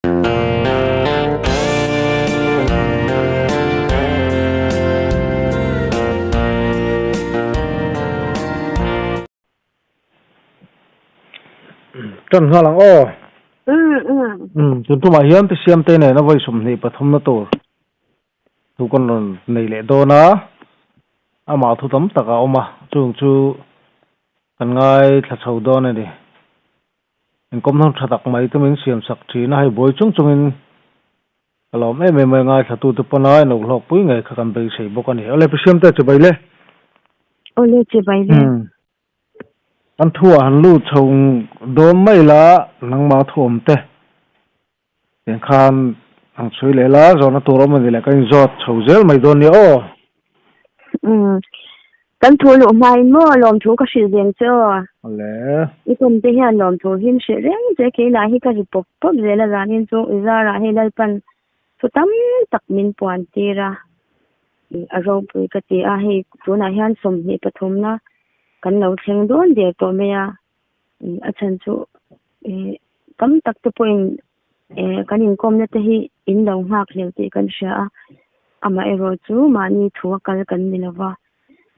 Tan nghal ang aw. Tun tumah hian Pi Siamte nena vawi 23 na tur thu kan rawn nei leh dawn a, amah thu tam tak a awm a, chung chu kan ngaithla chho dawn a ni. Inkawm hnawng tha tak mai te min siam sak thin a, hei buai chung chungin ka lawm em em mai ngaithlatute pawn a inlo hlawkpui ngei kha kan beisei bawk a ni. Awle Pi Siamte chibai le. Awle chibai le. Kan thuah han lut chho dawn mai la nangmah thu awm te tiang khan ang chhui leh la zawhna tur awm a ni leh kan inzawt chho zel mai dawn nia aw. Umm kan thu luh hmain maw lawmthu ka hrilh veng che aw. Awle. I kum te hian lawmthu him hrilh reng che keilah hi ka ri pawp pawp zel a zanin chu i zarah hei Lalpan thu tam tak min puan tir a a ropui ka ti a hei tunah hian 23 na kan lo thleng dawn der tawh mai a a chhan chu tam tak te pawhin kan inkawmna te hi in lo nghak hlel tih kan hria a amaherawh chu mahni thu a kal kan ni lova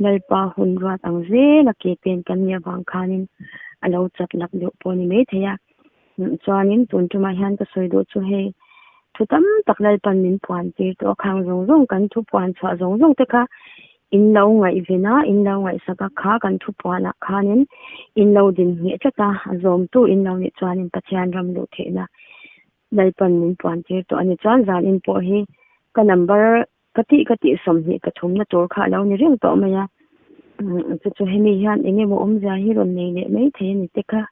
Lalpa hun ruat ang zel a ke pen kan nih avang khanin a lo chat lak deuh pawh a ni maithei a. Chuanin tun tumah hian ka sawi duh chu hei thu tam tak Lalpan min puan tir tawh a, khang zawng zawng kan thu puan chhuah zawng zawng te kha in lo ngaihven a, in lo ngaihsak a, kha kan thu puanah khanin in lo din ngheh tlat a, a zawmtu in lo nih chuanin Pathian ram luh theihna Lalpan min puan tir tawh a ni. Chuan zanin pawh hi ka number Ka tih ka tih 23 na tur kha a lo ni reng tawh mai a, chu chu hemi hian eng emaw awmzia hi rawn nei leh mai thei a ni te kha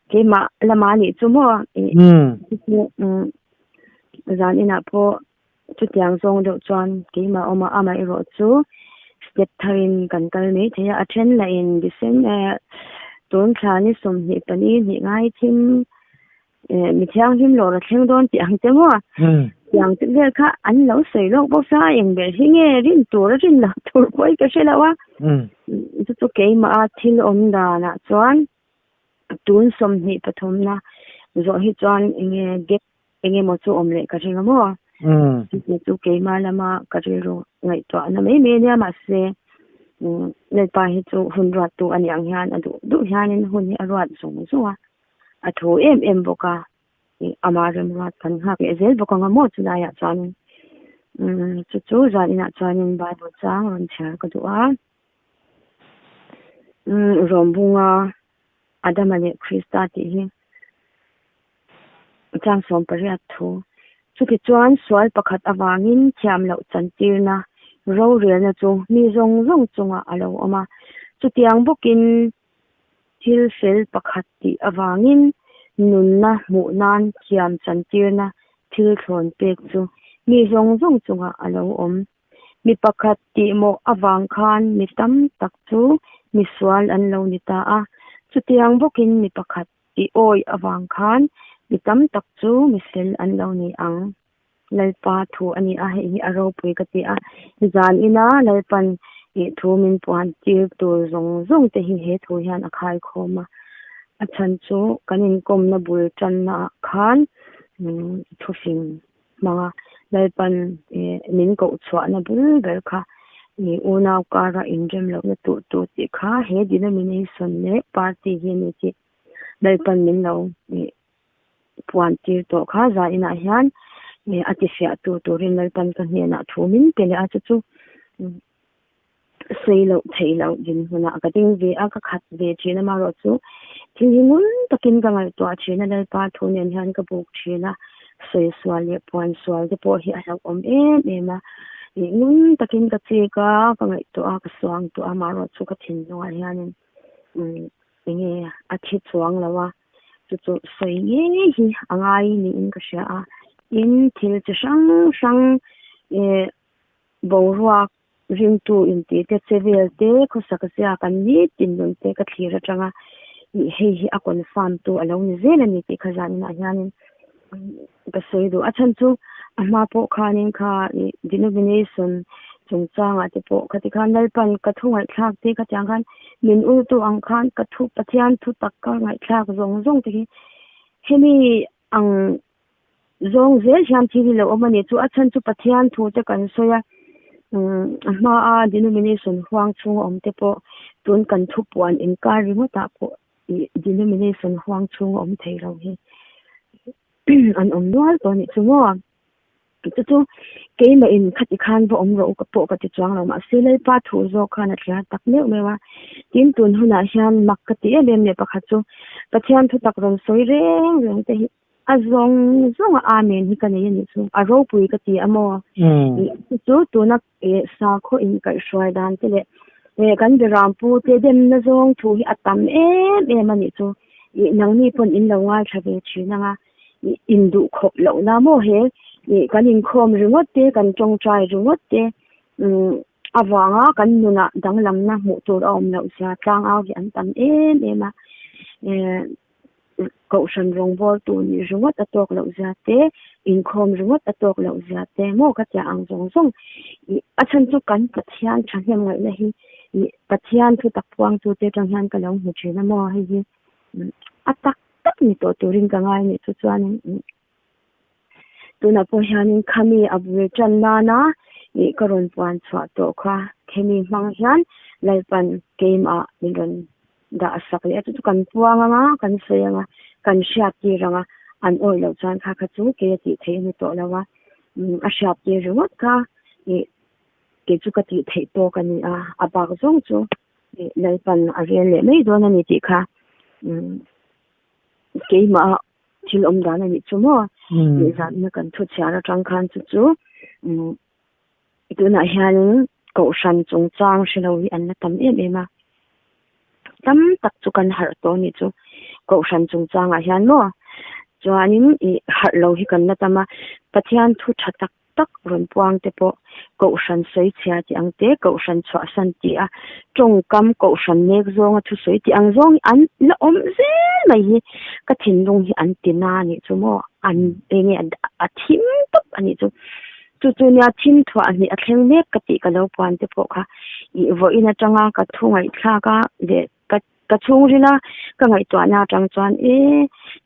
keimah lama nih chu maw zan inah pawh chutiang zawng deuh chuan keimah awma amaherawh chu step tharin kan kal mai thei a, a then lah in December tun thla ni 24 hnih ngai thim mi thianghlim lawr a thleng dawn tih ang che maw tiang te vel kha an lo sawi lawk bawk sa eng ber hi nge rin tur a rin loh tur pawh hi ka hre lo a chu chu keimah a thil awm danah chuan tun 23 na zawh hi chuan enge gap enge maw chu awm leh ka ring a maw chu chu keimah lama ka rilru ngaihtuahna mai mai ania mahse Lalpa hi chu hun ruattu a nih ang hian a duh duh hianin hun hi a ruat zung zung a. A thu em em bawk a, ama remruat kan nghak leh zel bawk ang a maw chulaiah chuanin umm chu chu zan inah chuanin Bible chang rawn chhiar ka duh a, umm Rawmbunga Adama leh Krista tih hi chang 18 thu. Chutichuan sual pakhat avangin thiam loh chantirna rorelna chu mi zawng zawng chungah a lo awm a, chutiang bawkin Thil fel pakhat tih avangin nunna hmuh nan thiam chantirna thil thlawn pek chu mi zawng zawng chungah a lo awm. Mi pakhat tihmawh avang khan mi tam tak chu misual an lo ni ta a, chutiang bawkin mi pakhat tih awi avang khan mi tam tak chu mifel an lo ni ang. Lalpa thu a ni a, hei hi a ropui ka ti a. Zan ina Lalpan ih thu min puan tir tur zawng zawng te hi he thu hian a khai khawm a. A chhan chu kan inkawmna bul tanna ah khan thufing hmang a, Lalpan ih min koh chhuahna bul ber kha ih unau kara inrem lohna tuh tur tih kha he denomination leh party hi a ni tih Lalpan min lo ih puan tir tawh kha zan inah hian a ti fiah tur turin Lalpan ka hnenah thu min pe leh a, chu chu sawi loh theih loh dinhmunah ka ding ve a, ka khat ve thin a, amaherawh chu thil hi ngun takin ka ngaihtuah thin a, Lalpa thu nen hian ka buk thin a, sawi sual leh puan sual te pawh hi a hlauhawm em em a, ngun takin ka chik a, ka ngaihtuah a, ka suang tawh a, amaherawh chu ka thinlungah hianin enge a thi chuang lo a. Chu chu sawi ngei hi a ngai niin ka hria a, tin thil chi hrang hrang eh boruak ringtu intih te che vel te khawsak zia kan nitin nun te ka thlir atanga ih hei hi a confirm tu a lo ni zel a ni tih kha zan inah hianin ka sawi duh. A chhan chu a hma pawh khanin kha ih denomination chungchangah te pawh khati khan Lalpan ka thu ngaihthlak te khatiang khan min ultu ang khan ka thu Pathian thu tak ka ngaihthlak zawng zawng te hi hemi ang Zawng zel hian thil hi lo awm a ni. Chu a chhan chu Pathian thu te kan sawi a, a hmaa denomination huang chhunga awm te pawh tun kan thupuan inkar ringawtah pawh ih denomination huang chhunga awm thei lo hi an awm nual tawh a nih chu maw. Chu chu keimah in khati khan va awm rawh u ka pawh ka ti chuang lo mahse Lalpa thu zawk khan a thliar tak meuh meuh a. Tin tun hunah hian mak ka ti em em leh pakhat chu Pathian thutak rawn sawi reng reng te hi A zawng zawng a Amen hi ka nei a nih chu. A ropui ka ti a maw? Chu chu tuna sakhaw inkaihhruai dan te leh kan Berampu te demna zawng thu hi a tam em em a nih chu. Nangni pawn in lo ngaithla ve thin ang a, induh khawp lohna maw he kan inkhawm ringawt te, kan tawngtai ringawt te avanga kan nunah danglamna hmuh tur a awm loh zia tlangau hi an tam em em a. Kohhran rawngbawltu nih ringawt a tawk loh zia te, inkhawm ringawt a tawk loh zia te maw ka tia ang zawng zawng. Ih a chhan chu kan Pathian thahnem ngaihna hi ih Pathian thu tak puangtu te atang hian ka lo hmu thin a maw hei hi a tak tak ni tawh turin ka ngai anih chu chuanin ih tunah pawh hianin khami a bul tan nana ih ka rawn puan chhuah tawh kha khemi hmang hian Lalpan keimah min rawn dah a sak leh a chu chu kan puang anga kan sawi anga kan hriat tir anga an awih loh chuan kha kha chu kei a tih theih a ni tawh lo a a hriat tir ringawt kha ih kei chu ka tih theih tawk a ni a a bak zawng chu ih Lalpan a rel leh mai dawn a ni tih kha keimah thil awm dan a nih chu maw ih zanna kan thu chhiar atang khan chu chu tunah hianin kohhran chungchang hre lo hi an la tam em em a tam tak chu kan harh tawh a nih chu kohhran chungchangah hian maw chuanin ih harh lo hi kan la tam a Pathian thu tha tak tak rawn puang te pawh kohhran sawi chhia tih ang te kohhran chhuahsan tih a tawngkam kohhran nek zawnga thusawi tih ang zawng hi an la awm zel mai hi ka thinlung hi an ti na a nih chu maw an enge a thim tawp a nih chu. Chu chu nia thim thuah hnih a thleng mek ka tih ka lo puan te pawh kha ih vawiin atanga ka thu ngaihthlak a leh ka ka chhungril a ka ngaihtuahna atang chuan e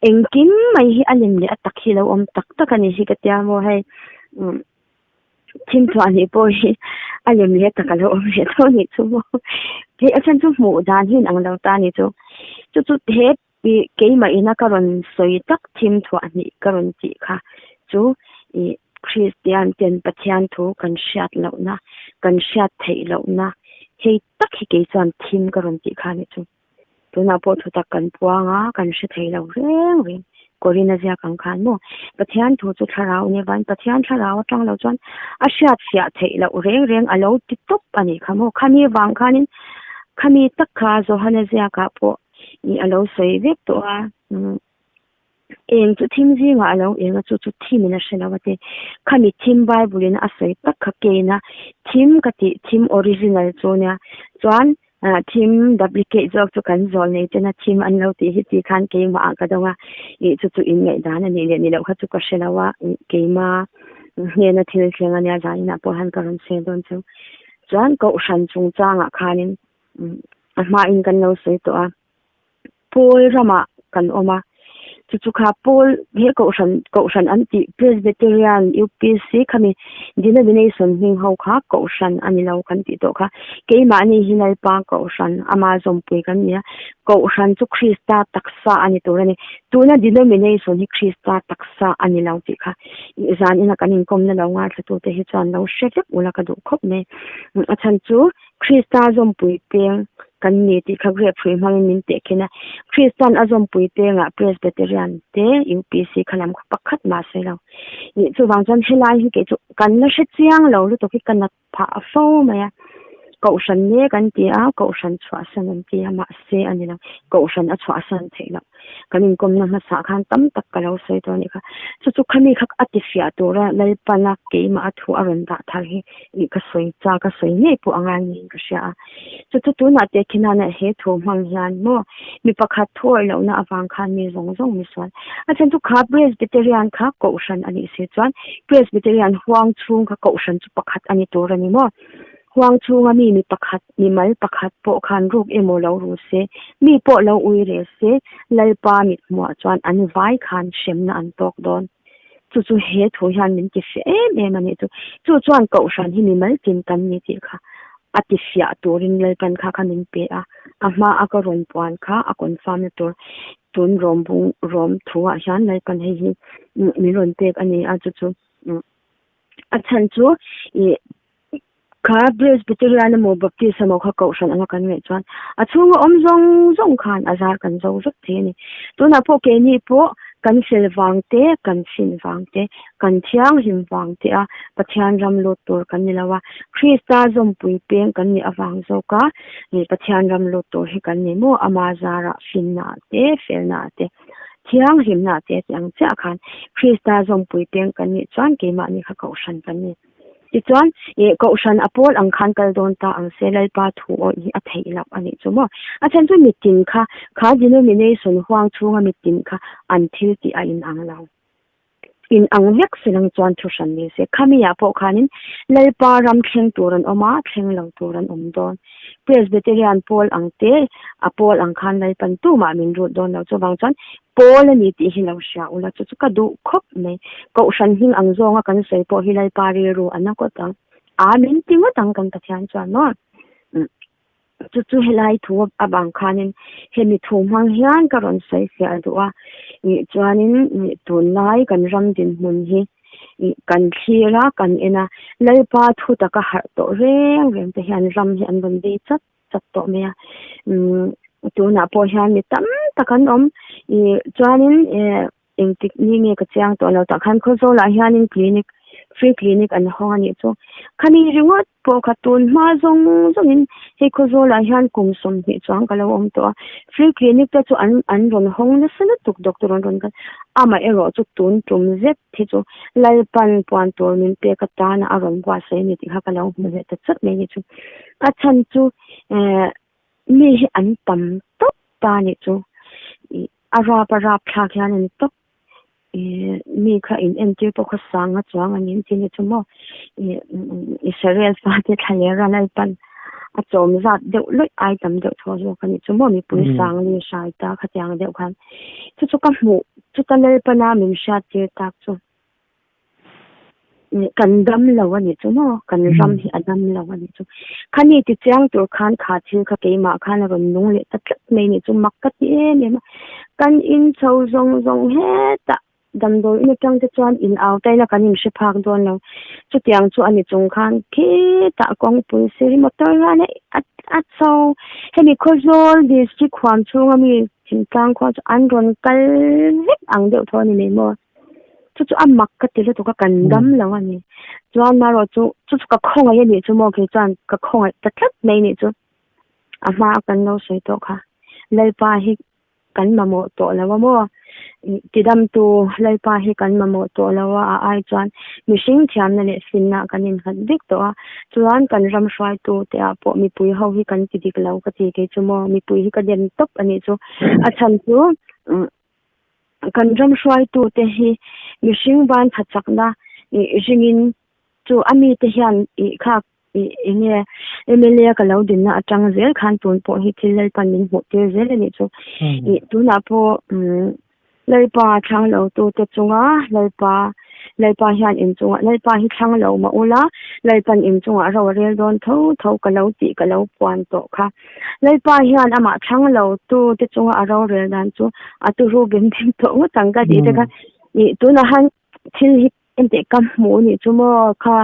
engkim mai hi a lem leh a tak hi lo awm tak tak a ni hi ka tia maw hei umm thim thuah hnih pawh hi a lem leh a tak a lo awm leh tho a nih chu maw hei a chhan chu hmuh dan hi inang lo ta a ni chu chu chu he Ih keimah ina ka rawn sawi tak thim thuah hnih ka rawn tih kha chu ih Kristian ten Pathian thu kan hriat lohna, kan hriat theih lohna hei tak hi kei chuan thim ka rawn tih kha a nih chu. Tunah pawh thutak kan puang a, kan hre thei lo reng reng. Korin a ziak ang khan maw Pathian thu chu thlarau nia van Pathian thlarau atang lo chuan a hriat fiah theih loh reng reng a lo ti tawp a nih kha maw. Khami vang khanin khami tak kha Johana ziakah pawh ih a lo sawi vek tawh a umm eng chu thim zingah a lo eng a chu chu thim in a hre lo a ti khami thim bible in a sawi tak kha keina thim ka tih thim original chu nia chuan ah thim duplicate zawk chu kan zawl nei tena thim an lo tih hi tih khan keimah ah ka dawng a ih chu chu in ngaihdan a nih leh ni loh kha chu ka hre lo a ih keima hnena thil thleng ania zaninah pawh hian ka rawn sel dawn cheu chuan kohhran chungchangah khanin a hmain kan lo sawi tawh a pawl ramah kan awm a chu chu kha pawl he kohhran kohhran an tih Presbyterian U_P_C khami denomination hming ho kha kohhran a ni lo kan tih tawh kha keimahni hi Lalpa kohhran ama zawmpui kan ni a kohhran chu Krista taksa a ni tur a ni tuna denomination hi Krista taksa a ni lo tih kha zan ina kan inkawmna lo ngaithla tute hi chuan lo hre vek ula ka duh khawp mai a chhan chu. Krista zawmpui peng kan ni tih kha grep hrui hmangin min teh khin a. Kristan a zawmpui pengah Presbyterian te UPC kha lam kha pakhat mah sawi lo. Ih chuvang chuan helai hi kei chu kan la hre chiang lo lutuk hi ka nat phah a fo mai a. Kohhran mek an ti a, Kohhran chhuahsan an ti a, mahse a ni lo. Kohhran a chhuahsan theih loh. Kan inkawmna hmasa khan tam tak ka lo sawi tawh a nih kha. Chu chu khami kha a tifiah tura Lalpana keimah a thu a rawn dah thar hi ih ka sawi cha ka sawi ngei pawh a ngai niin ka hria a. Chu chu tunah te khinana he thu hmang hian maw mi pakhat thu awih lohna avang khan mi zawng zawng mi sual. A chhan chu kha Presbyterian kha Kohhran a nih si chuan Presbyterian huang chhung kha Kohhran chu pakhat a ni tur a ni maw. Huang chhunga mi mi pakhat, mi mal pakhat pawh khan ruk emaw lo ru se, mi pawh lo ui rel se, Lalpa mithmuah chuan an vai khan hremna an tawk dawn. Chu chu he thu hian min ti fiah em em a nih chu. Chu chuan Kohhran hi mimal tin kan ni tih kha a ti fiah turin Lalpan kha kha min pe a, a hma a ka rawn puan kha a confirm na tur tun rawm bung rawm thu ah hian Lalpan hei hi min rawn pek a ni a, chu chu a chhan chu ih Kha Presbyterian emaw Baptist emaw kha kohhran anga kan ngaih chuan a chhunga awm zawng zawng khan a zar kan zo vek thei a ni. Tunah pawh keini pawh kan fel vang te, kan fin vang te, kan thianghlim vang te a Pathian ram lut tur kan ni lo a, Krista zawmpui peng kan nih avang zawka Pathian ram lut tur hi kan ni maw? Ama zarah finna ah te, felna ah te, thianghlimna ah te tih ang chiah khan Krista zawmpui peng kan nih chuan keimahni kha kohhran kan ni. Tichuan, ih, Kohhran a pawl ang khan kal dawn ta ang se, Lalpa thu awih hi a theih loh a nih chu maw? A chhan chu mitin kha, kha denomination huang chhunga mitin kha an thil tih a inang lo. Inang vek se lang chuan thu hran ni se. Khami-ah pawh khanin Lalpa ram thleng tur an awm a, thleng lo tur an awm dawn. Presbyterian pawl ang te, a pawl ang khan Lalpan tumah min rut dawn lo. Chuvang chuan Pawl a ni tih hi lo hria ula, chu chu ka duh khawp mai. Kohhran hming ang zawnga kan sawi pawh hi Lalpa rilru a na ngawt ang. Amen ti ngawt ang kan Pathian chuan maw. Chu chu helai thu avang khanin hemi thu hmang hian ka rawn sawi fiah duh a. Ih chuanin tunlai kan ram dinhmun hi kan thlir a, kan en a, Lalpa thu taka harh tawh reng reng te hian ram hi an rawn bei chat chat tawh mai a. Umm tunah pawh hian mi tam tak an awm. Ih chuanin eh engtik ni nge ka chiang tawh lo tah khan Khawzawlah hianin clinic free clinic an hawng a nih chu. Khami ringawt pawh kha tun hma zawng zawngin hei Khawzawlah hian kum 20 chuang ka lo awm tawh a. Free clinic te chu an an rawn hawng nasa lutuk doctor an rawn kal. Amaherawh chu tun tum zet hi chu Lalpan puan tur min pek atana a rawn buatsaih a ni tih kha ka lo hmu leh ta chat mai a ni chu. A chhan chu eh mi hi an tam tawp ta nih chu ih a rap a rap thlak hian a ni tawp ih mi kha in entir pawh kha sang a chuang a ni an ti nih chu maw ih Israel fate thla leh ran a pan a chawm zat deuh lawih ai tam deuh thaw zawk a nih chu maw mipui sang li hrai ta khatiang deuh khan chu chu ka hmuh chu ka Lalpana min hriat tir tak chu. Kan dam lo a nih chu maw? Kan ram hi a dam lo a nih chu. Khami ti chiang tur khan kha thil kha keimah khan a rawn nung leh ta tlat mai nih chu mak ka ti em em a. Kan in chho zawng zawng hetah damdawi in atang te chuan in au taina kan in hre phak dawn lo. Chutiang chu a ni chung khan khitah kawngpui sir motor hian a chho hemi Khawzawl district huam chhunga mi thingtlang khua chu an rawn kal vek ang deuh tho a ni mai maw? Chu chu a mak ka ti lutuk a, kan dam lo a ni. Chuan marawh chu, chu chu ka khawngaih a nih chu maw kei chuan ka khawngaih ta tlat mai nih chu. A hma a kan lo sawi tawh kha. Lalpa hi kan mamawh tawh lo a maw? Tidamtu Lalpa hi kan mamawh tawh lo a, a ai chuan mihring thiamna leh finna kan innghat vek tawh a. Chuan kan ram hruaitu te ah pawh mipui ho hi kan ti dik lo ka ti kei chu maw? Mipui hi ka dem tawp a nih chu. A chhan chu Kan ram hruaitute hi mihring ban pha chakna ringin chu a mite hian ih kha ih enge MLA ka lo dinna atang zel khan tun pawh hi thil Lalpan min hmuh tir zel a nih chu. Ih tunah pawh Lalpa thlang lo tute chunga Lalpa Lalpa hian in chungah Lalpa hi thlang lo mah ula Lalpan in chungah ro a rel dawn tho tho ka lo tih ka lo puan tawh kha. Lalpa hian amah thlang lo tu te chunga a rorel dan chu a turu bem bem tawh ngawt ang ka tih te kha ih tunah han thil hi enteh ka hmuh nih chu maw kha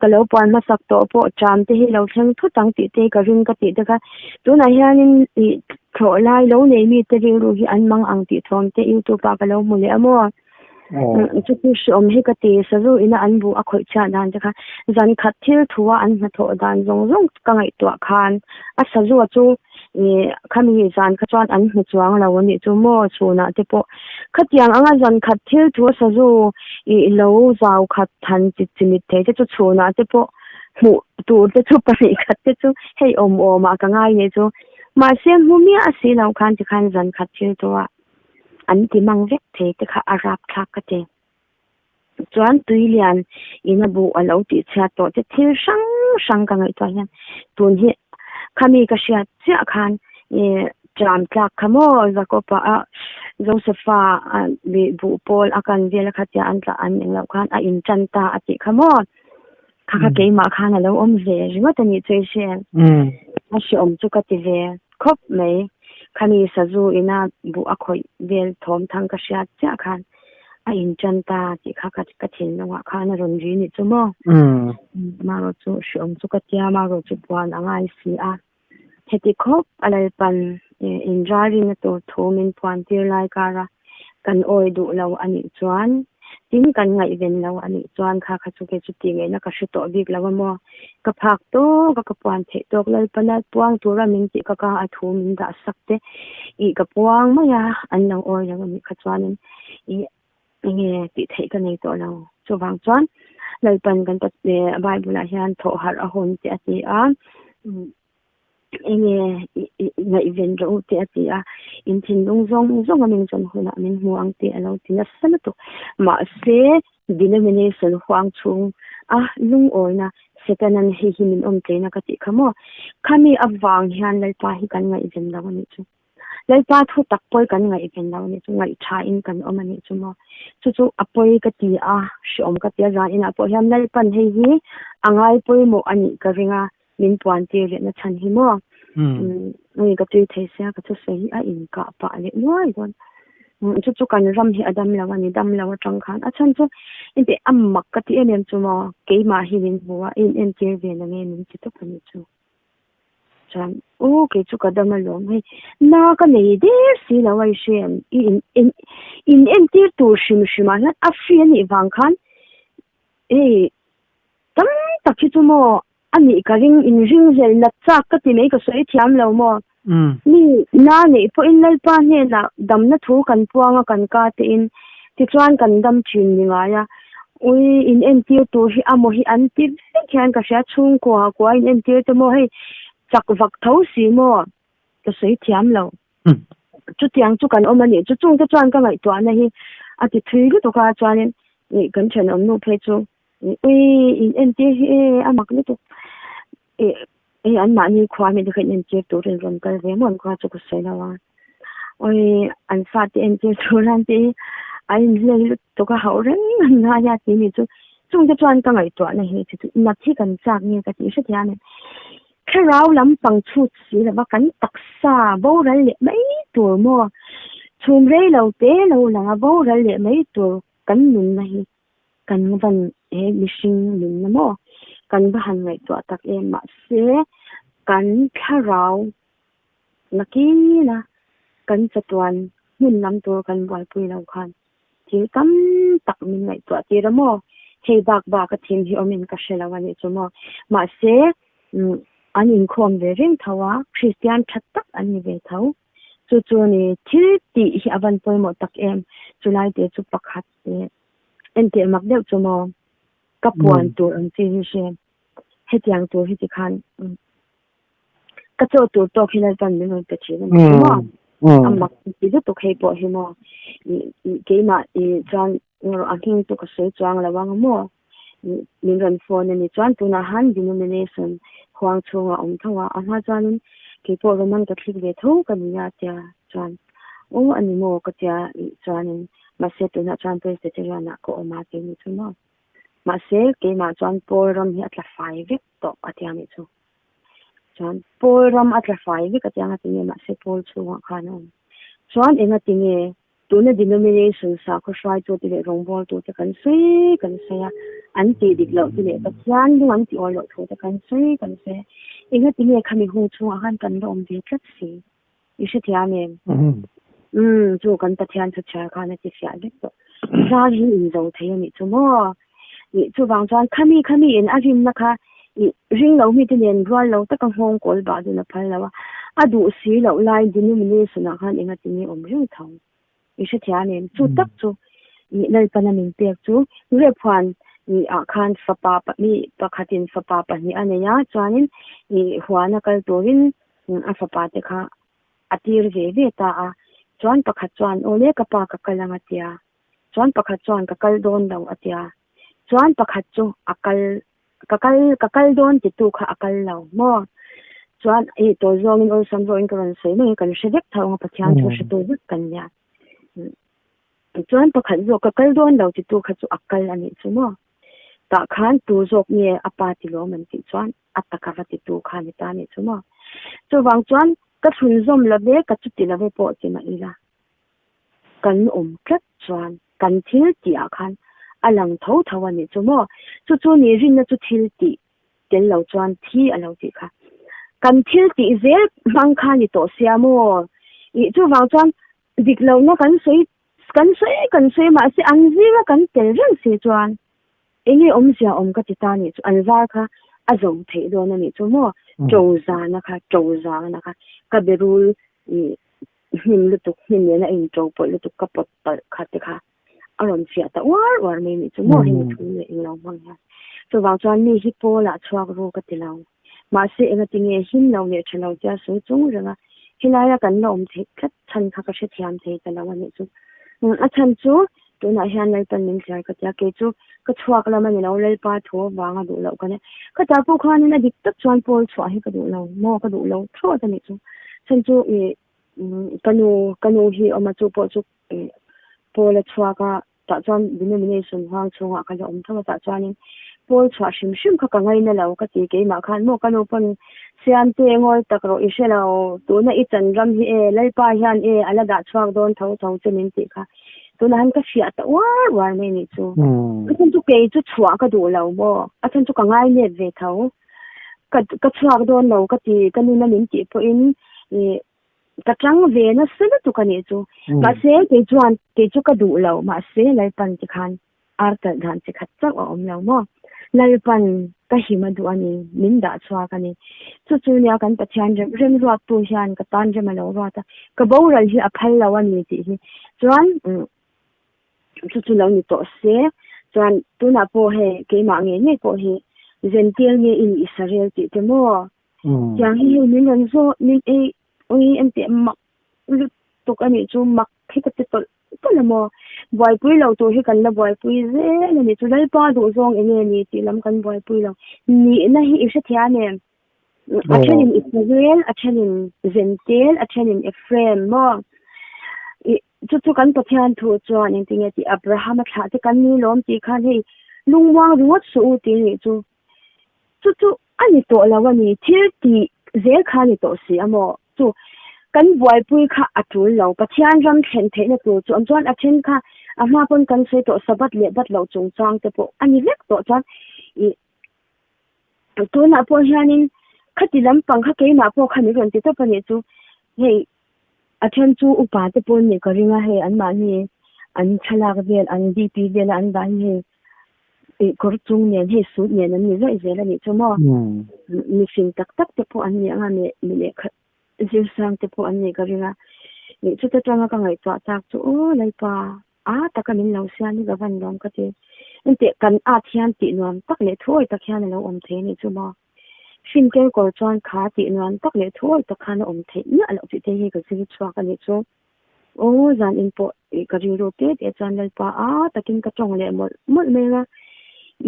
ka lo puan hmasak tawh pawh ṭam te hi lo thleng thut ang tih te ka ring ka tih te kha tunah hianin ih thlawh lai lo nei mi te rilru hi an mang ang tih thawm te youtube ah ka lo hmu leh a maw. Chu chu hreawm hi ka ti, sazu ina an buh a khawih chhiah dan te kha zan khat thil thu a an hnathawh dan zawng zawng ka ngaihtuah khan a sazu a chu ih khami zan kha chuan an hmu chuang lo a nih chu maw chhunah te pawh khatiang anga zan khat thil thu a sazu ih lo zau khat han chi chimit thei te chu chhunah te pawh hmuh tur te chu pahnih khat te chu hei awm awm ah ka ngai nih chu mahse hmu miah si lo khan tikhan zan khat thil thu a. an ti mang vek thei te kha a rap thlak ka ti. Chuan tui lian in a buh a lo tih chhiat tawh te thil hrang hrang ka ngaihtuah hian tun hi khami ka hriat chiah khan ih. Ṭam tlak kha maw Jakob-a a Josefa a leh buh pawl a kan vel a kha tia an tlah an eng loh khan a inṭan ta a tih kha maw? Kha kha keimah khan a lo awm ve ringawt a nih chu i hre. A hreawm chu ka ti ve khawp mai. Khami sazu ina buh a khawih vel thawm thang ka hriat chiah khan a inṭan ta tih kha ka thinlungah khan a rawn ri nih chu maw? Marawh chu hreawm chu ka tia, marawh chu puan a ngai si a. Heti khawp a Lalpan inralrinna tur thu min puan tir lai kara kan awi duh lo a nih chuan, tin kan ngaihven lo a nih chuan kha kha chu kei chu tih ngaihna ka hre tawh bik lo a maw? Ka phak tawk a, ka puan theih tawk Lalpana puang tura min tih ka ka a thu min dah sak te ih ka puang mai a, an lo awi lo a nih kha chuanin ih enge tih theih ka nei tawh lo. Chuvang chuan Lalpan kan Bible ah hian thawh harh a hawn teh a ti a, enge ngaihven rawh u teh a ti a, in thinlung zawng zawng a min zawn hunah min hmu ang tih a lo ti nasa lutuk. Mahse denomination huang chhung a lungawina Setanan hei hi min awm tleina ka tih kha maw? Khami avang hian Lalpa hi kan ngaihven lo a nih chu. Lalpa thu tak pawi kan ngaihven lo a nih chu, ngaihtha in kan awm a nih chu maw. Chu chu a pawi ka ti a, hreawm ka ti a, zan inah pawh hian Lalpan hei hi a ngai pawimawh a nih ka ring a, min puan tir leh na chhan hi maw. Nge ka tui thei sia ka thusawi hi a inkah pah leh nuai dawn. Chu chu kan ram hi a dam lo a ni, dam lo atang khan a chhan chu engti a mak ka ti em em chu maw, keimah hi min hmu a, in entir ve na nge min ti tawp a nih chu. Chuan u kei chu ka dam alawm hei na ka nei der si lo a i hre em i in en in entir tur hrim hrim ah hian a free a nih vang khan hei tam tak hi chu maw a nih ka ring in ring hlel nat chak ka ti mai ka sawi thiam lo maw mi na neih pawhin Lalpa hnenah damna thu kan puang a kan ka te in tichuan kan dam thin ni ngai a Ui, in entir tur hi amaw hi an ti vek hian ka hria, chhungkua kua in entir te maw hei chak vak tho si maw ka sawi thiam lo. Chutiang chu kan awm a nih chu, chungte chuan ka ngaihtuahna hi a ti thui lutuk a, chuanin ih kan thenawm nu phei chu ui in entir hi e a mak lutuk ih hei anmahni khua mi te kha in entir turin rawn kal ve maw an khua chu ka sawi lo a. Oi an fate entir tur an tih hi a inhlei lutuk a hauh reng an ngai a tih ni chu chungte chuan ka ngaihtuahna hi chu nat hi kan chak nge ka tih hrethiam a ni. Thlarau lampang chhut si lova kan taksa boral leh mai tur maw chhum rei lo te lo lang a boral leh mai tur kan nunna hi kan van he mihring nunna maw kan va han ngaihtuah tak em mahse kan thlarau Nakina kan chatuan hmun lam tur kan buaipui lo khan thil tam tak min ngaihtuah tir a maw? Hei bak bak a thim hi awmin ka hre lo a nih chu maw? Mahse, an inkhawm ve reng tho a, Kristian tha tak an ni ve tho. Chu chu ni thil tih hi a van pawimawh tak em? Chulai te chu pakhat leh enteh mak deuh chu maw? Ka puan tur ang chi hi hre hetiang tur hi tikhan Ka chaw tur tawk hi Lalpan min rawn pe thin a ni chu maw? A mak ti lutuk hei pawh hi maw? Keimah chuan a hming chu ka sawi chuang lo ang maw? Min rawn phone a ni chuan tunah han denomination huang chhungah awm tho a, a hma chuanin keipawh Roman Catholic ve tho ka ni a tia chuan aw a ni maw ka tia chuanin mahse tunah chuan Presbyterian ah ka awm a ti ni chu maw? Mahse keimah chuan Paul ram hi a tla fai vek tawh a tia ni chu. Chuan Paul ram a tla fai vek a tiang a ti nge mahse Paul chhungah khan a awm. Chuan enga ti nge tuna denomination sakhaw hruaitute leh rawngbawltute kan sawi kan sawi a, an tih dik loh te leh Pathian lung an tih awi loh thu te kan sawi kan sawi a, enga ti nge khami hung chhungah khan kan la awm ve tlat si? I hrethiam em? Umm chu kan Pathian thu chhiar khan a ti fiah vek tawh. Zar hi in zo thei a nih chu maw? Ih chuvang chuan khami khami in a rinna kha ih ring lo mite nen rual lo taka nghawng kawl bah dun a phal lo a, a duh si loh lai denomination ah khan engati nge awm reng tho? I hrethiam em? Chu tak chu ih Lalpana min pek chu Rephuan ih ah khan fapa mi pakhatin fapa pahnih a nei a, chuanin ih huana kal turin a fapa te kha a tir ve ve ta a, chuan pakhat chuan aw le ka pa ka kal ang a tia, chuan pakhat chuan ka kal dawn lo a tia, chuan pakhat chu a kal ka kal ka kal dawn titu kha a kal lo maw? Chuan i tawi zawngin awlsam zawhin ka rawn sawi mai a, kan hre vek tho ang a, Pathian thu hretu vek kan nia. Chuan pakhat zawk ka kal dawn lo titu kha chu a kal a nih chu maw? Tah khan tu zawk nge a pa ti lawm an tih chuan a taka va titu kha a ni ta a nih chu maw? Chuvang chuan ka thlunzawm love ka chuti love pawh ti mah ila kan awm tlat chuan kan thil tih ah khan a lang tho tho a nih chu maw? Chu chu ni rinna chu thil tih tel lo chuan thi a lo tih kha. Kan thil tih zel hmang kha ni tawh sia maw? Ih chuvang chuan dik lohna kan sawi kan sawi kan sawi mahse an zinga kan tel reng si chuan enge awmzia awm ka ti ta nih chu an zar kha a zo theih dawn a nih chu maw to zana kha to zana kha ka berul ih hnim lutuk hnim nena in to pawlh lutuk ka pawt palh kha te kha a rawn fiah ta uar uar mai nih chu maw hemi thu leh englo hmang hian chuvang chuan mi hi pawlah chhuak ru ka ti lo. Mahse, engatinge him lo leh tha lo tia sawi chung renga helaia kan la awm theih tlat chhan kha ka hrethiam thei ta lo a nih chu. A chhan chu tunah hian Lalpan min thliar ka tia, kei chu ka chhuak lam a ni lo, Lalpa thu avanga duh loh ka nia. Khatah pawh khanin a dik tak chuan Paul chhuah hi ka duh lo maw, ka duh lo thlawt a nih chu. Chhan chu ih ka nu ka nu hi awm a chu pawh chu ih Paul a chhuak a, Tah chuan denomination huang chhungah ka la awm tho a, tah chuanin Paul chhuah hrim hrim kha ka ngaina lo ka ti keimah khan maw ka nu pawn Siamte ngawi tak rawh i hre lo, tuna i chan ram hi e, Lalpa hian e a la dah chhuak dawn tho tho che min tih kha tunah han ka fiah ta uar uar mai nih chu. A chhan chu kei chu chhuah ka duh lo maw, a chhan chu ka ngai nep ve tho, ka ka chhuak dawn lo ka ti ka nuna min tih pawhin ih Ka chang ve nasa lutuk a nih chu. Mahse, kei chuan kei chu ka duh lo. Mahse, Lalpan ti khan ar talh dan chi khat chauh a awm lo maw? Lalpan ka him a duh a ni, min dah chhuak a ni. Chu chu nia kan Pathian rem remruattu hian ka tan rem a lo ruat a, ka boral hi a phal lo a ni tih hi. Chuan chu chu lo ni tawh se, chuan tunah pawh hei keimah ngei ngei pawh hi Zentil nge in Israel tih te maw? Tiang hi hei min rawn zawh min ei ui an tih mak lutuk a nih chu mak hi ka ti tawlh tawlh a maw buaipui lo tur hi kan la buaipui zel a nih chu Lalpa duh zawng eng nge ni tih lam kan buaipui lo nihna hi i hrethiam em a thenin Israel a thenin Zentel a thenin Ephraim maw i chu chu kan Pathian thu chuan engtinge tih Abraham a thlah te kan ni lawm tih khan hei lungmuang ringawt suh u tih nih chu Chu chu a ni tawh lo a ni, thil tih zel kha a ni tawh si a maw? Chu kan buaipui kha a tul lo, Pathian ram thlen theihna tur chu awm chuan a then kha a hma pawn kan sawi tawh Sabbath leh bat loh chungchang te pawh a ni vek tawh chuan ih tunah pawh hianin khati lampang kha keimah pawh kha min rawn ti tawp a nih chu hei a then chu upa te pawn nih ka ring a hei anmahni an thlalak vel an DP vela an dah hi hei Ih kawr chung nen hei suit nen an ni zaih zel a nih chu maw? Mihring tak tak te pawh an ni ang a, mi lehkha zirsang te pawh an nih ka ring a. Ih chuta tanga ka ngaihtuah tak chu aw Lalpa a taka min lo siam hi ka van lawm ka ti. Enteh kan at hian tih nuam tak leh thuawi tak hian a lo awm thei a nih chu maw? Hrinkel kawr chuan kha tih nuam tak leh thuawi tak khan a awm theih miah loh tih te hi ka zir chhuak a nih chu. Aw, zan in pawh i ka rilru te te chuan Lalpa a takin ka tawng leh mawlh mawlh mai a,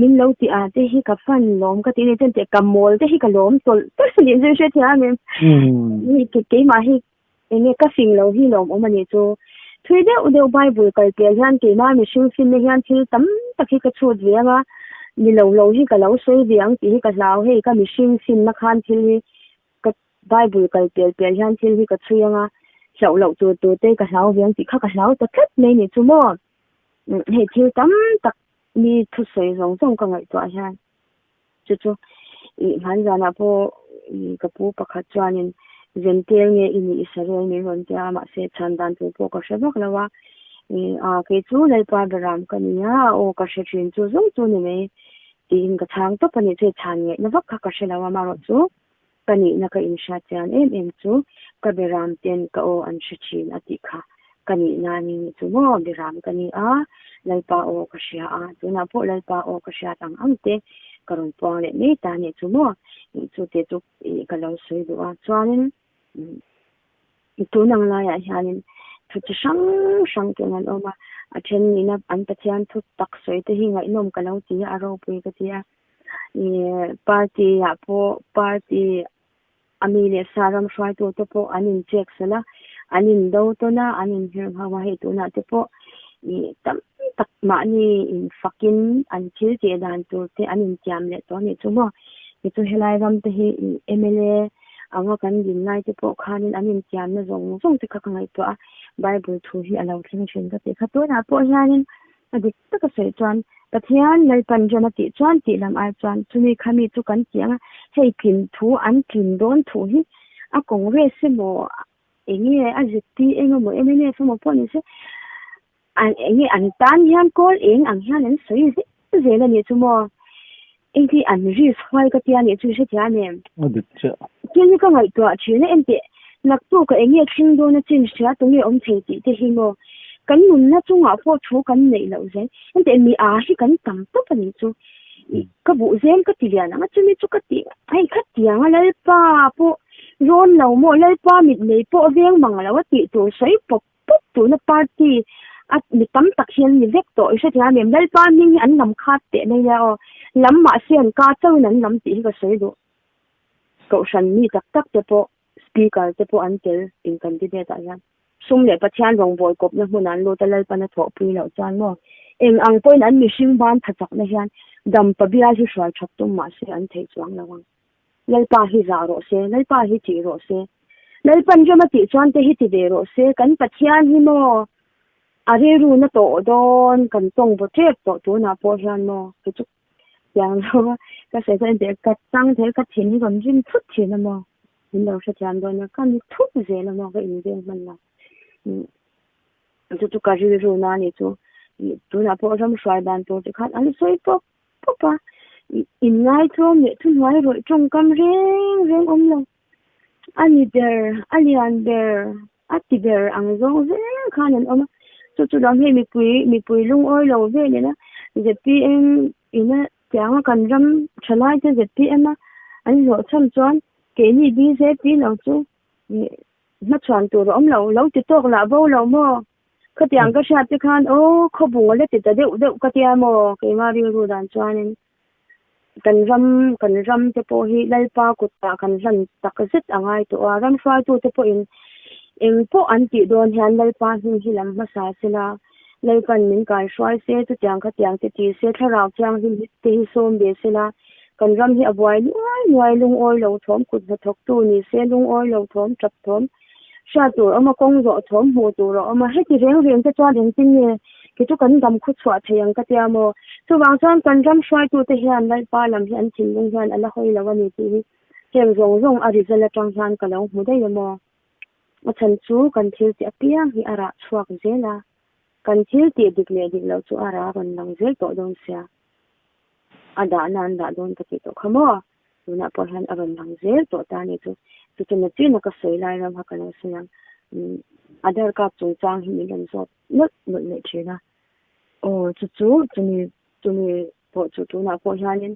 min lo tih a te hi ka fan lawm ka tih ni chuan teh ka mawl te hi ka lawm tawlh tawlh a nih chu hrethiam em. Keimah hi enge ka fing lo hi lawm awm a nih chu. Thui deuh deuh Bible kal pel hian keimah mihring finna hian thil tam tak hi ka chhut ve ang a, ni lo lo hi ka lo sawi ve ang tih hi ka hlau hei ka mihring finna khan thil hi ka Bible kal pial pial hian thil hi ka chhui anga, hlauh loh tur tur te ka hlau ve ang tih kha ka hlau ta tlat mai nih chu maw. Hei thil tam tak mi thusawi zawng zawng ka ngaihtuah hian chu chu ih hmanzanah pawh ih ka pu pakhat chuanin Zentel nge i nih Israel min rawn tia mahse chhan dan tur pawh ka hre vak lo a, ih a kei chu Lalpa Beram ka ni a, aw ka hre thin chu zawng chu ni mai tiin ka chhang tawp a nih chu chhan ngaihna vak kha ka hre lo a amaherawh chu. Ka nihna ka inhriat chian em em chu ka beram ten ka aw an hre thin a tih kha ka nihna a ni nih chu maw beram ka ni a, Lalpa aw ka hria a, tunah pawh Lalpa aw ka hriat ang ang te ka rawn puang leh mai ta nih chu maw ih chu te chu ih ka lo sawi duh a chuanin tun ang laiah hianin thu chi hrang hrang ten an awm a, a then nihna an Pathian thu tak sawi te hi ngaihnawm ka lo ti a, a ropui ka ti a. Ih party ah pawh party A mi leh sa ram hruaitute pawh an inchek sal a, an indo tawn a, an inhirhngho a, hei tunah te pawh ih tam tak mahni infakin an thil tih dan tur te an intiam leh tawh a nih chu maw. Tichu helai ram te hi ih mla anga kan din lai te pawh khanin an intiamna zawng zawng te kha ka ngaihtuah a, Bible thu hi a lo thleng thin ka tih kha. Tunah pawh hianin A dik taka sawi chuan Pathian Lalpan rem a tih chuan tih lam ai chuan chumi khami chu kan tih ang a, hei tlin thu an tlin dawn thu hi a Congress emaw enge a zpm emaw mnf emaw pawh ni se an enge an tan hian kawl eng ang hian an sawi zel zel a nih chu maw engti an risk huai ka tia nih chu i hrethiam em? A dik chiah. Thil hi ka ngaihtuah thin a, enteh naktuk a enge thleng dawn a chin hria tunge awm thei tih te hi maw kan nunna chungah pawh thu kan neih loh zel. Enteh mi a hi kan tam tawp a nih chu. Ka buh zem ka ti lian ang a, chumi chu ka ti hei khatiang a Lalpa pawh rawn lo maw Lalpa mitmei pawh veng mang lo a tih tur sawi pawp pawp tuna party a mi tam tak hian ni vek tawh i hrethiam em Lalpa hming hi an lam khat teh mai nia aw lam mahse an ka chauhin an lam tih hi ka sawi duh kohhran mi tak tak te pawh speaker te pawh an tel in candidate ah hian sum leh Pathian rawngbâwl kawpna hmunah an lut a Lalpan a thawhpui loh chuan maw eng ang pawhin an mihring ban tha chakna hian dampa bial hi hruai that tum mahse an theih chuang lo ang. Lalpa hi zah rawh se, Lalpa hi tih rawh se. Lalpan rem a tih chuan te hi ti ve rawh se, kan Pathian hi maw a rilru na tawh dawn, kan tawng vaw tep tawh tunah pawh hian maw kei chu tiang lo a ka sawi chuan engtiah ka chang thei ka thin hi rawn rim thut thin a maw min lo hrethiam dawn a ka ni thut zel a maw ka inveng hman lo chu chu ka rilru na a ni chu tunah pawh ram hruai dan tur te khan an sawi pawp pawp a, inngaithlawm leh thuhnuai rawih tawngkam reng reng awm lo. A ni ber, a lian ber, a ti ber ang zawng zel khan an awm a. Chu chu lam hei mipui mipui lungawi lo vel ina zpm ina tianga kan ram thalai te zpm a an hlawhchham chuan keini bjp lo chu hmachhuan tur a awm lo, lo ti tawk lah bo lo maw? Khatiang ka hriat te khan aw khawbung a la ti ta deuh deuh ka tia maw keimah rilru dan chuanin kan ram kan ram te pawh hi Lalpa kutah kan hlan tak zet a ngai tawh a, ram hruaitu te pawhin eng pawh an tih dawn hian Lalpa hming hi lam hmasa sela Lalpan min kaihruai se chutiang khatiang te ti se thlarau thianghlim te hi sawm ve sela kan ram hi a buai nuai nuai lungawi lo thawm kut hnathawktu ni se lungawi lo thawm tap thawm Hriat tur a awm a, kawng zawh thawm hmuh tur a awm a, heti reng reng te chuan engtin nge kei chu kan dam khu chhuah thei ang ka tia maw? Chuvang chuan kan ram hruaitute hian Lalpa lam hi an thinlung hian a la hawi lo a ni tih hi heng zawng zawng a result atang hian ka lo hmu daih a maw? A chhan chu kan thil tih apiang hi a rah chhuak zel a, kan thil tih dik leh dik loh chu a rah rawn lang zel tawh dawn sia. A dahna an dah dawn ka tih tawh kha maw? Tunah pawh hian a rawn lang zel tawh ta a ni chu. Chu chu nachina ka sawi lai ram kha ka lo sawi ang. Umm Aadhaar card chungchang hi min rawn zawt nawlh nawlh leh thin a. Aw chu chu chumi chumi pawh chu tunah pawh hianin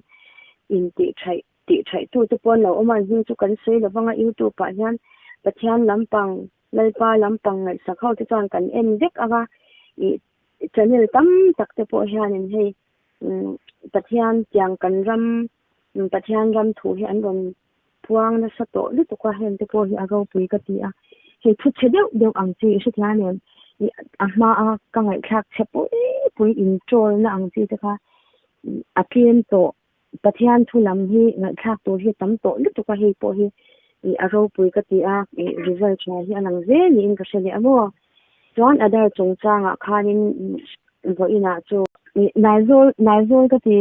intih thaih tih thaih tu te pawh an lo awm a, an hming chu kan sawi lo vang a youtube ah hian Pathian lampang Lalpa lampang ngaihsak ho te chuan kan en vek ang a, ih channel tam tak te pawh hianin hei umm Pathian tiang kan ram Pathian ram thu hi an rawn puang nasa tawh lutuk a, heng te pawh hi a ropui ka ti a, hei thu chhe deuh deuh ang chi i hrethiam em? Ih a hma a ka ngaihthlak chhe pui pui in troll na ang chi te kha a tlem tawh Pathian thu lam hi ngaihthlak tur hi tam tawh lutuk a, hei pawh hi ih a ropui ka ti a, ih result tha hi a lang zel niin ka hre leh a maw. Chuan Adar chungchangah khanin vawiinah chu ih Naizawl Naizawl ka ti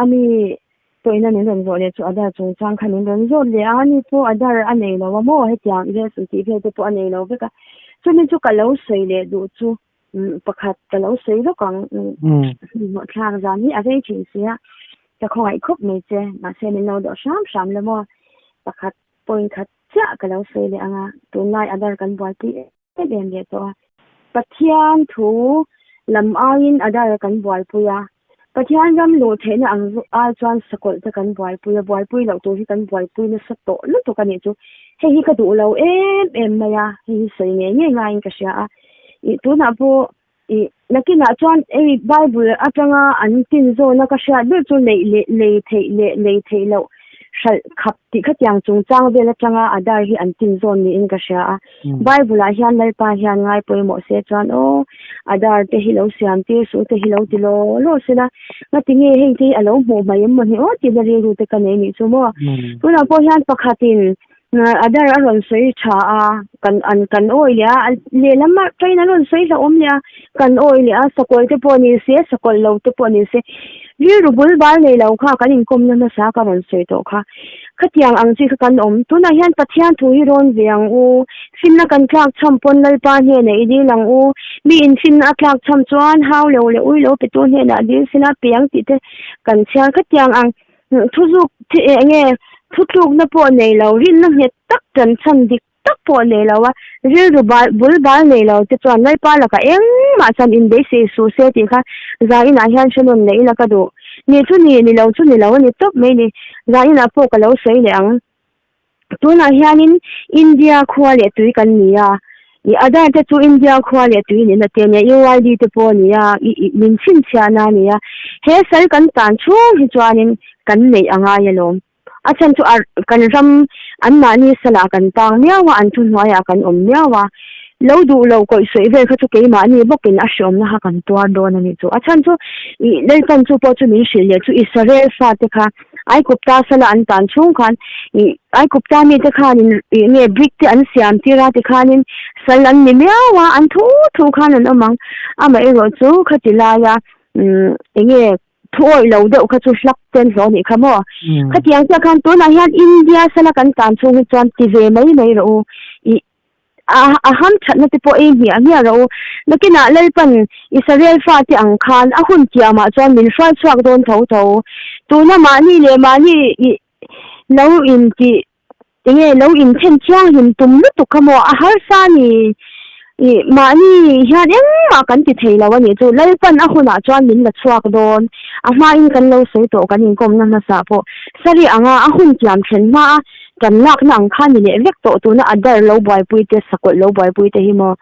a mi pawhin a min rawn zawh leh chu Adar chungchang kha min rawn zawt leh a, ani pawh Adar a nei lo a maw hetiang US tih vel te pawh a nei lo vek a, chumi chu ka lo sawi leh duh chu. Pakhat ka lo sawi lawk ang hmuh thlak zan hi a rei thin si a, ka khawngaih khawp mai che, mahse min lo dawh hram hram la maw, pakhat point khat chiah ka lo sawi leh ang a, tunlai Adar kan buaipui em em leh tawh a, Pathian thu lam aiin Adar kan buaipui a, Pathian ram luh theihna ang ai chuan sakawlh te kan buaipui a, buaipui loh tur hi kan buaipui nasa tawh lutuk a nih chu. Hei hi ka duh lo em em mai a, hei hi sawi ngei ngei ngaiin ka hria a. Ih tunah pawh ih nakinah chuan hei Bible atanga an tin zawna ka hriat ber chu neih leh lei theih leh lei theih loh. Hralh khap tih khatiang chungchang vel atanga Adar hi an tin zawn niin ka hria a. Bible ah hian Lalpa hian ngai pawimawh se chuan aw Adar te hi lo siam tir suh te hi lo ti law law se la, ngati nge heng te hi a lo hmuh mai em maw ni aw tihna rilru te ka nei nih chu maw. Tunah pawh hian pakhatin Adar a rawn sawi tha a, kan an kan awi leh a, lehlam ah train an rawn sawi hlauhawm leh a, kan awi leh a, sakawlh te pawh ni se, sakawlh lo te pawh ni se, rilru bul bal nei lo kha kan inkawmna hmasa ka rawn sawi tawh kha. Khatiang ang chi kha kan awm. Tunah hian Pathian thu hi rawn ve ang u, finna kan tlak chham pawn Lalpa hnenah i dil ang u, mi in finna a tlak chham chuan hau lo leh ui lo petu hnenah dil sela piang tih te kan chhiar. Khatiang ang Thuzuk thi eng nge thutlukna pawh nei lo, rinna nghet tak tan chhan dik tak pawh nei lo a, rilru bal bul bal nei lo te chuan Lalpa lakah engmah chuan inbeisei suh se tih kha zainah hian hre nawn leh ila ka duh. Ni chu ni, ni lo chu ni lo a ni tawp mai ni. Zainah pawh ka lo sawi leh ang. Tunah hianin India khua leh tui kan ni a, i Aadhaar te chu India khua leh tui nihna te a nia, UID te pawh a ni a, i i min chhinchhiahna a ni a. He sal kan tan chhung hi chuanin kan neih a ngai alawm. A chhan chu a kan ram anmahni salah kan tang miau a, an thuhnuaiah kan awm miau a. Lo duh lo kawih sawi vel kha chu keimahni bawkin a hreawmna kha kan tuar dawn a nih chu. A chhan chu i Lalpan chu pawh chu min hrilh leh chu Israel fate kha Aikupta sala an tan chhung khan ih Aikupta mite khanin ih nge brick te an siam tir a tikhanin sal an ni miau a, an thu thu khan an awm ang. Amaherawh chu khati laia umm eng nge thu awih lo deuh kha chu hlak ten hlawh a nih kha maw. Khatiang chiah khan tunah hian India sala kan tan chhung hi chuan ti ve mai mai rawh u. Ih A ham thatna te pawh ei hmiah hmiah rawh u. Nakinah Lalpan Israel fate ang khan a hun tiamah chuan min hruai chhuak dawn tho tho. Tuna mahni leh mahni i lo in tih enge lo inthen thianghlim tum lutuk kha maw a harsa ni. I mahni hian engmah kan ti thei lo a nih chu. Lalpan a hunah chuan min la chhuak dawn. A hmain kan lo sawi tawh kan inkawmna hmasa pawh sari anga a hun tiam thlen hma a Kan lakna ang kha ni leh vek tawh tuna a dar lo buaipui te, sakawlh lo buaipui te hi maw?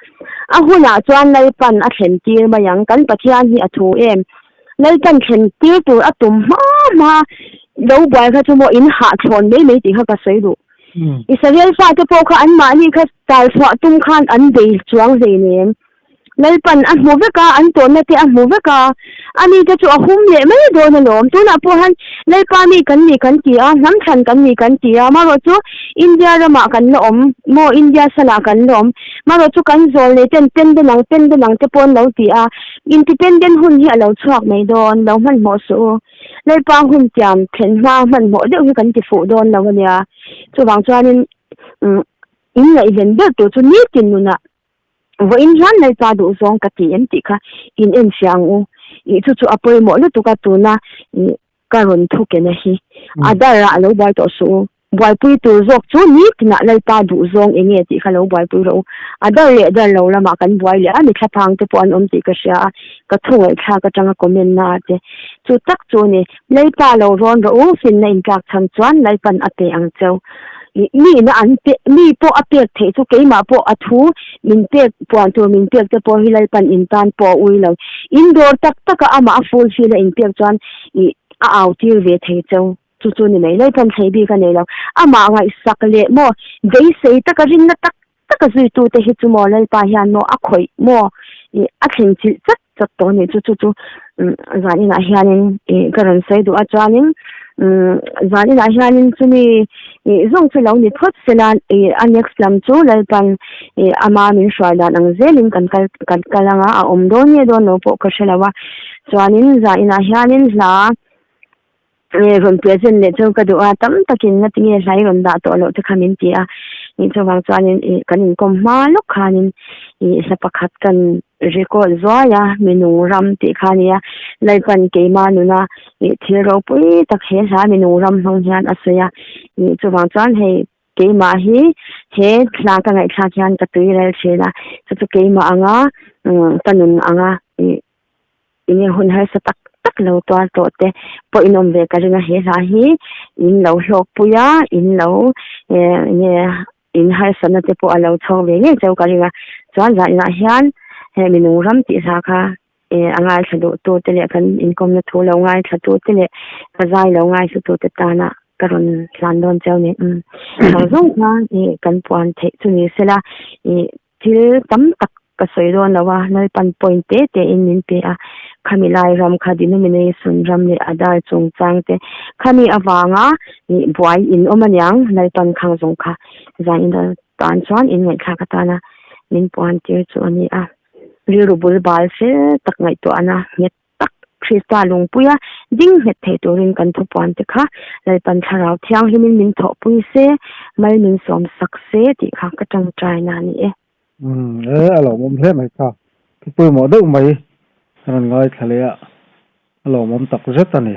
A hunah chuan Lalpan a thlen tir mai ang, kan Pathian hi a thu em? Lalpan thlen tir tur a tum hma hma lo buai kha chu maw in hahthlawn mai mai tih kha ka sawi duh. Israel fate pawh kha anmahni kha talchhuah tum khan an bei chuang hleinem. Lalpan a hmu vek a, an tawnna te a hmu vek a, a mite chu a hum leh mai dawn alawm. Tunah pawh hian Lalpa mi kan ni kan ti a, hnam thlan kan ni kan ti a, marawh chu India ramah kan la awm maw, India salah kan la awm, marawh chu kan zawl nei ten pen den ang pen den ang te pawh an lo ti a, independent hun hi a lo chhuak mai dawn, lo hmanhmawh suh u. Lalpa hun tiam thlen hma hmanhmawh deuh hi kan ti fuh dawn lo a nia. Chuvang chuanin in ngaihven ber tur chu nitin nunah Vawiin hian Lalpa duhzawng ka ti em tih kha in enfiah ang u. Ih chu chu a pawimawh lutuk a tuna ih ka rawn thu kena hi. A darah a lo buai tawh suh u. Buaipui tur zawk chu nitinah Lalpa duhzawng eng nge tih kha lo buaipui rawh u. A dar leh dar lo lamah kan buai leh a, mi thlaphang te pawh an awm tih ka hria a, ka thu ngaihthlak atanga comment na ah te. Chu tak chu a ni. Lalpa lo rawn rawh u, finna intlak chhan chuan Lalpan a pe ang cheu. Ih, mi ina an pe, mi pawh a pek theih chu keimah pawh a thu min pek, puan tur min pek te pawh hi Lalpan in tan pawh a ui lo. In dawr tak taka amah a full fill a in pek chuan ih a au tir ve thei cheu. Chu chu ni mai, Lalpan thlei bik a nei lo. Amah ngaihsak leh maw, beisei taka rinna tak taka zuitute hi chu maw Lalpa hian maw a khawih maw ih a thleng chilh chat chat tawh a nih chu chu chu zan inah hianin ih ka rawn sawi duh a chuanin umm zan inah hianin chumi ih zawng chu lo ni phawt sela ih a next lam chu Lalpan ih ama min hruai dan ang zelin kan kal kan kal anga a awm dawn nge dawn lo pawh ka hre lo a chuanin zan inah hianin hla Nge rawn present leh chu ka duh a, tam takin nga tinge hlai rawn dah tawh loh te kha min ti a, nih chuvang chuanin ih kan inkawm hma lawk khanin ih hla pakhat kan record zuai a, minung ram tih kha a nia, Lalpan keima nuna ih thil ropui tak he hla minung ram hmang hian a sawi a, nih chuvang chuan hei keimah hi he hla ka ngaihthlak hian ka tui rel thin a, chu chu keimah anga ka nun anga ih. Enge hun harsa tak tak lo tuar tawh te pawh in awm ve ka ring a, he hla hi in lo hlawk pui a, in lo enge in harsatna te pawh a lo chhawk ve ngei cheu ka ring a, chuan zaninah hian he minung ram tih hla kha a ngaithla duh tu te leh kan inkawmna thu lo ngaithla tu te leh ka zai lo ngaithla tu te tana. ka rawn hlan dawn cheu ni. Umm khang zawng kha ih kan puan theih chu ni sela ih thil tam tak ka sawi dawn lo a, Lalpan point te te in min pe a, khami lai ram kha denomination ram leh Adar chungchang te khami avanga ih buai in awm aniang Lalpan khang zawng kha zan in tan chuan in ngaihthlak atana min puan tir chu a ni a, rilru bul bal fel tak ngaihtuahna nghet tak Krista lungpuia ding nghet thei turin kan thupuan te kha Lalpan Thlarau Thianghlimin min thawhpui se, mal min sawm sak se tih kha ka tangtai na a ni e. Umm e, a lawmawm hle mai kha. Thu pawimawh deuh mai ka rawn ngaithla leh a, a lawmawm tak zet a ni.